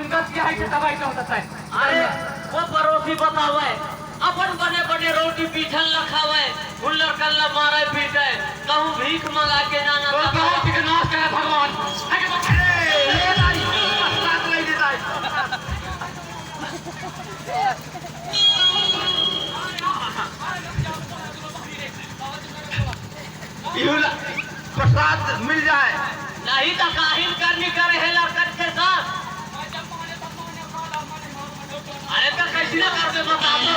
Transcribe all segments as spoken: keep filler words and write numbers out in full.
गलती है कि दवाई तो होता है। अरे, वो पड़ोसी बतावे, अपन बने बने रोटी पीछन ल खावे, उन लड़कन ल मारे पीटे, कहूँ भीख मंगा के जाना तो था। बहुत ही नाश करे भगवान। अरे, ले लाई, साथ ले ले लाई। इहू ला प्रसाद मिल जाए। नहीं तो काहिल करनी करे है लड़कन के साथ। अरे तो कैसे ना करबे बता तो।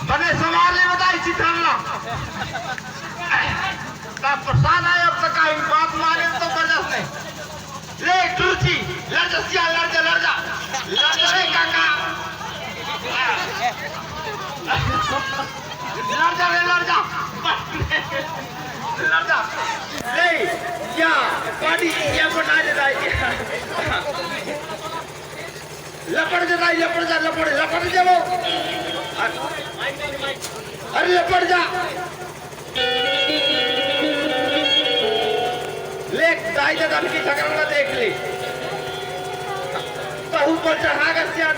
बने सवाल नहीं बताई चित्रण ला। तब प्रसाद आए, अब तक आई बात माने तो बर्दाश्त नहीं। ले, टुरुची, लड़ जा, सिया, लड़ जा, लड़ जा। लड़ जा रे काका। लड़ जा रे, लड़ जा। लड़ जा। ले, या, पानी, या बना दे दाई। लपड़ जा दाई, लपड़ जा, लपड़, लपड़ जा वो। अरे लपड़ जा। ले, दाई ददा के झगड़ा ला देख ले। बहू पर चढ़ा कर सियान।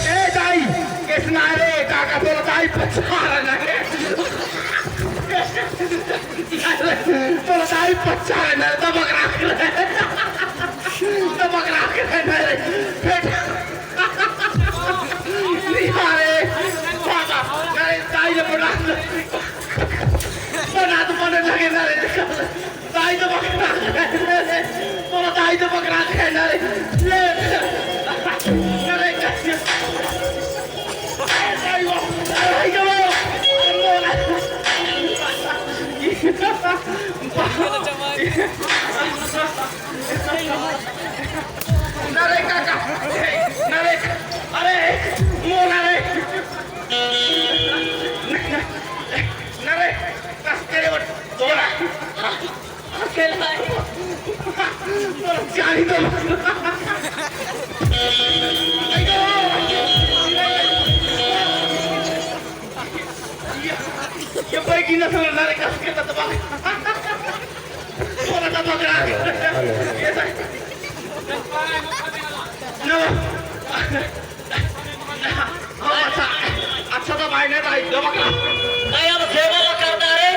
ए दाई, किसना रे काका, तोला दाई पछा रहा है। तोला दाई पछा रहा है, तब बकरा के रहे। तब बकरा के रहे, नहीं रे। बेटा। नहीं आ रे। बाबा, नहीं, दाई ने बना। बना तो बने लगे ना रे। दाई तो बकरा खाए ना रे। तोरा दाई तो बकरा खाए ना रे। ले। अरे कैसे? दाई वो, दाई वो। ना रे काका। ना रे। अरे, मोला रे। ना रे। कस तेरे वो। तोरा। अकेला है। जानी तो। ये, ये भाई की नस्ल ना रे, कस के ततबा। थोड़ा सा पकड़ा। Hello, hello. ये सर। नो। हाँ, अच्छा, अच्छा तो भाई ने भाई, दो बकरा। नहीं, अब सेवा ला करता रे।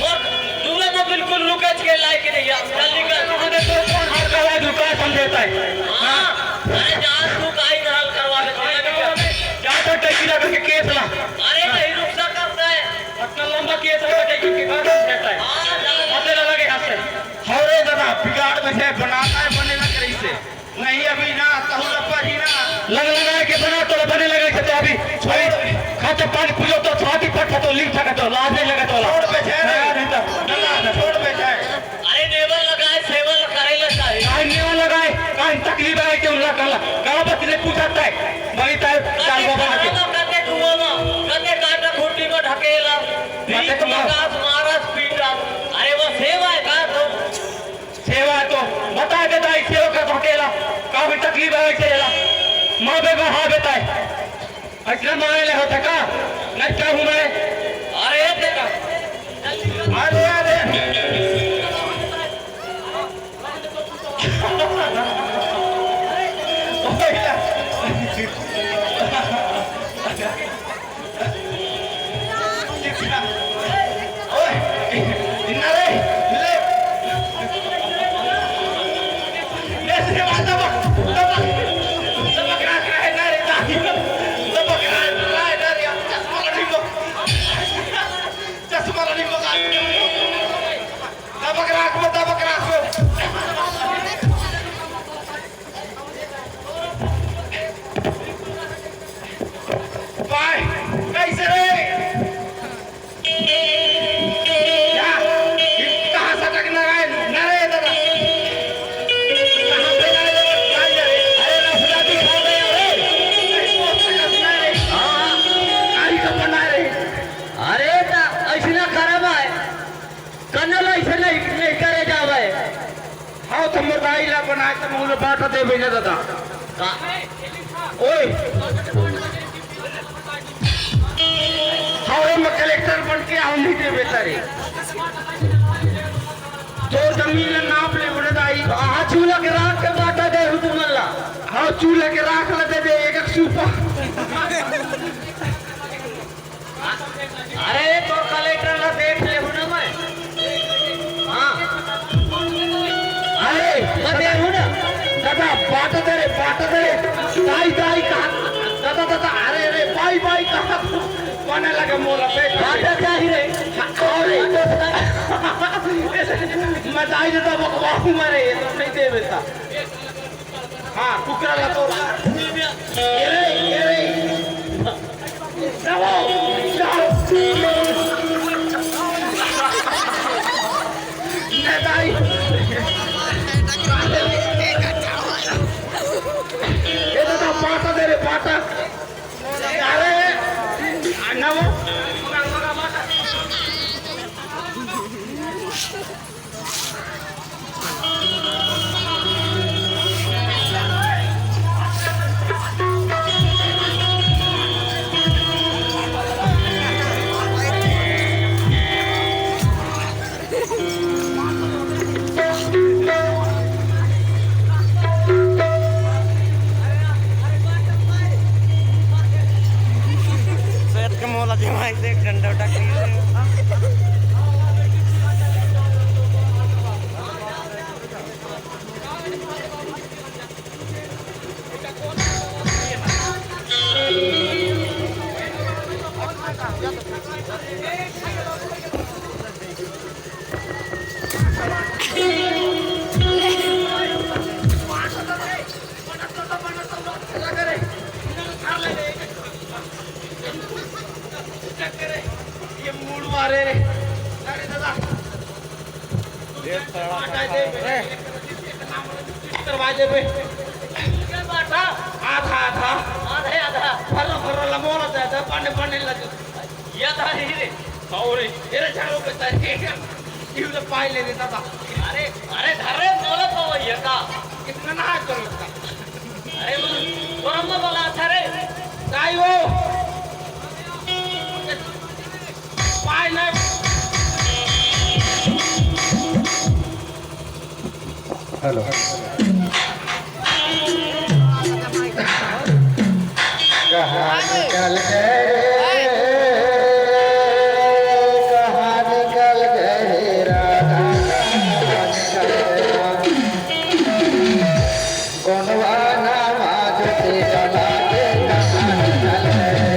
और दूल्हा तो बिल्कुल रुके के लायक नहीं है। जल्दी कर। हर गवाह झूठा समझता है। हाँ, अरे जान तू काई हाल करवा दे। जाता टैक्सी लगा के केस ला। अरे नहीं रुक सकता है। इतना लंबा केस है, टैक्सी के बाद समझता है। हाँ, जान। मत लगा के हाथ से। हरे दादा, बिगाड़ में है, बनाता है, बने ना करे इसे। नहीं, अभी ना, कहूँ लपड़ ही ना। लग लगा के बना तो बने लगे थे तो अभी छोड़। खा तो पानी पियो तो छाती फट तो लील छका तो लाज नहीं लगा तो छोड़ बे, छोड़। हाँ, नहीं तो। छोड़ बे, छोड़। अरे नेवल लगाए, सेवल करे ले चाहे। काहे नेवल लगाए, काहे तकलीफ आए के उल्ला कला। गाँव बस ने पूछा तय। वही तय, चाल बाबा के। कते कुआं में, कते काटा खूंटी में ढकेला। मते तो बीच में मार। घास मारस पीटा। अरे वो सेवा है का तो? सेवा तो बता दे दाई, सेवा का भकेला, का भी तकलीफ है, चलेला। माँ बे, हाँ बेटा, इतना मारे ले होता का? नहीं क्या हूँ मैं? अरे, देखा। अरे, अरे। बांट देबे ना दादा। का? ओए। हावड़ा में कलेक्टर बन के आऊं नहीं देबे तारे। तोर जमीन ला नाप ले बने दाई। हाँ, चूल्हा के राख के बांटा दे हूँ तुमन ला। हाँ, चूल्हा के राख ला दे दे, एक एक सूपा। अरे, तो कलेक्टर ला देख ले हूँ ना मैं। हाँ। अरे, मैं दे हूँ ना। दादा, बांट दे रे, बांट दे रे। दाई, दाई कहा। दादा, दादा, अरे, अरे, बाई, बाई कहा। पाने लगे मोला, बैठ, बैठ। बांटा क्या ही रे? हाँ, अरे। मैं दाई दादा बकवाहू मारे, ये तो नहीं दे बेटा। हाँ, कुकरा ला तो। ये रे, ये रे। जाओ, जाओ। नहीं, दाई। ये तो बांटा दे रे, बांटा। अरे, ना वो। सेठ के मोला दिमाग से एक डंडा उठा के ये मूड मारे रे। अरे दादा। ये तड़ा करवा दे बे। आधा, आधा। आधा, आधा। भर्रा, भर्रा लमोला दे, दे, पाने, पाने लगे। ये था ही रे। और ये रे झाड़ू पे था, ये क्या? ये तो पाई ले लेता था। अरे, अरे, धर रे, मोला तो ये का। कितना ना करो इसका। अरे, वो, वो हम तो बोला था रे। ताई वो। पाई ना। हेलो। कहाँ निकल गए, कहाँ निकल गए राधा, कहाँ निकल गए राधा? कोनवा नामा ज्योति जला के कहाँ निकल गए?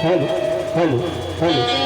Hello, hello, hello.